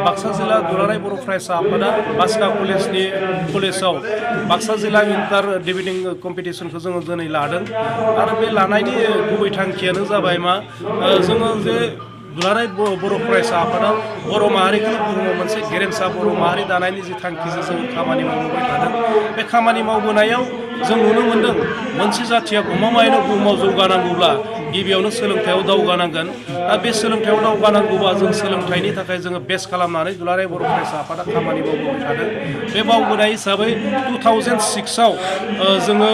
बाक्सा जिल्ला दुलाराय बर' फरायसा आफादा बास्का कलेजाव बाक्सा जिल्ला इन्टार डिबेटिं कम्पिटिसनखौ जोङो दिनै लादों आरो बे लानायनि गुबै थांखियानो जाबाय मा जोङो जे दुलाराय बर' फरायसा आफादा बर' माहारिखौ बुहुमाव मोनसे गेरेमसा बर' माहारि दानायनि जि थांखिजों जों खामानि मावबोबाय थादों बे खामानि मावबोनायाव जों नुनो मोन्दों मोनसे जाथिया गमामायैनो बुहुमाव जौगानांगौब्ला गिबियावनो सोलोंथायाव दावगानांगोन दा बे सोलोंथायाव दावगानांगौबा जों सोलोंथाइनि थाखाय जोङो बेस खालामनानै दुलाराय बर' फरायसा आफादा खामानि मावबोबाय थादों बे मावबोनाय हिसाबै 2006आव जोङो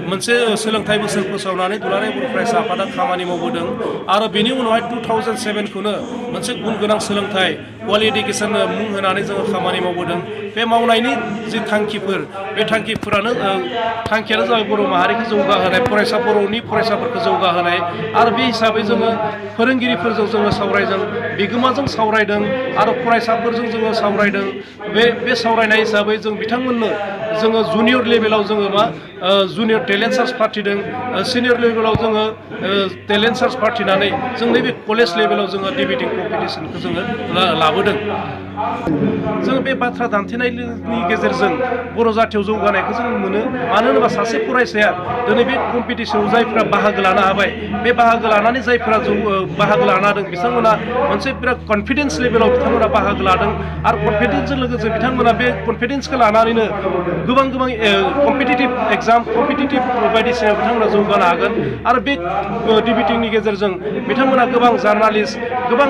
मोनसे सोलोंथाइ बोसोर फोसावनानै दुलाराय बर' फरायसा आफादा खामानि मावबोदों आरो बेनि उनावहाय 2007खौनो मोनसे गुन गोनां सोलोंथाइ क्वालिटि इडुकेसन मुं होनानै जोङो खामानि मावबोदों बे मावनायनि जि थांखिफोर बे थांखियानो जाबाय बर' माहारिखौ जौगाहोनाय बर'नि फरायसाफोरखौ जौगाहोनाय आरो बे हिसाबै जोङो फोरोंगिरिफोरजों जोङो सावरायदों बिगोमाजों सावरायदों आरो फरायसाफोरजों जोङो सावरायदों बे सावरायनाय हिसाबै जों बिथांमोननो जोङो जुनियर लेभेलाव जोङो जुनियर टेलेन्ट सार्च पार्टिदों सिनियर लेभेलाव जोङो टेलेन्ट सार्च पार्टिनानै जों नैबे कलेज लेभेलाव जोङो डिबेटिं कम्पिटिसनखौ जोङो लाबोदों जों बे बाथ्रा दान्थेनायनि गेजेरजों बर' जाथियाव जौगानायखौ जों मोनो मानो होनोबा सासे फरायसाया दिनै बे कम्पिटिसनाव जायफ्रा बाहागो लानो हाबाय बे बाहागो लानानै जायफ्रा बाहागो लानो हादों बिथांमोना मोनसे बिराद कनफिडेन्स लेभेलाव बिथांमोना बाहागो लादों आरो कनफिडेन्सजों लोगोसे बिथांमोना बे कनफिडेन्सखौ लानानैनो गोबां कम्पिटिटिभ एग्जाम कम्पिटिटिभ बायदिसिना बिथांमोना जौगानो हागोन आरो बे डिबेटिंनि गेजेरजों बिथांमोना गोबां जार्नालिस्ट गोबां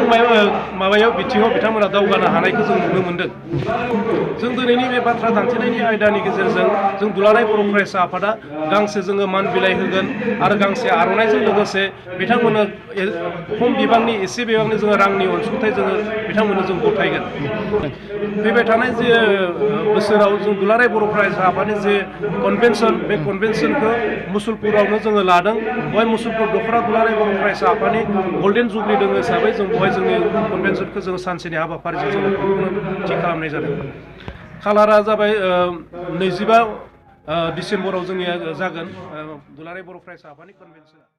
माबायाव बिथिङाव बिथांमोना दावगानो हानायखौ जों नुनो मोन्दों जों दिनैनि बे बाथ्रा दान्थेनायनि आयदानि गेजेरजों जों दुलाराय बर' फरायसा आफादा गांसे जोङो मान बिलाइ होगोन आरो गांसे आर'नाइजों लोगोसे बिथांमोननो खम बिबांनि एसे बिबांनि जोङो रांनि अनसुंथाइ जोङो बिथांमोननो जों गथायगोन फैबाय थानाय जे बोसोराव जों दुलाराय बर' फरायसा आफादनि जे कनभेनसन बे कनभेनसनखौ मुसुलपुरावनो जोङो लादों बेवहाय मुसुलपुर दख'रा दुलाराय बर' फरायसा आफादनि गल्डेन जुबलि दङ हिसाबै जों बेवहाय जोंनि कनभेनसनखौ जोङो सानसेनि हाबाफारिजों जोङो थि खालामनाय जादों खालारा जाबाय 25 डिसेम्बराव जोंनिया जागोन दुलाराय बर' फरायसा आफादनि कनभेनसना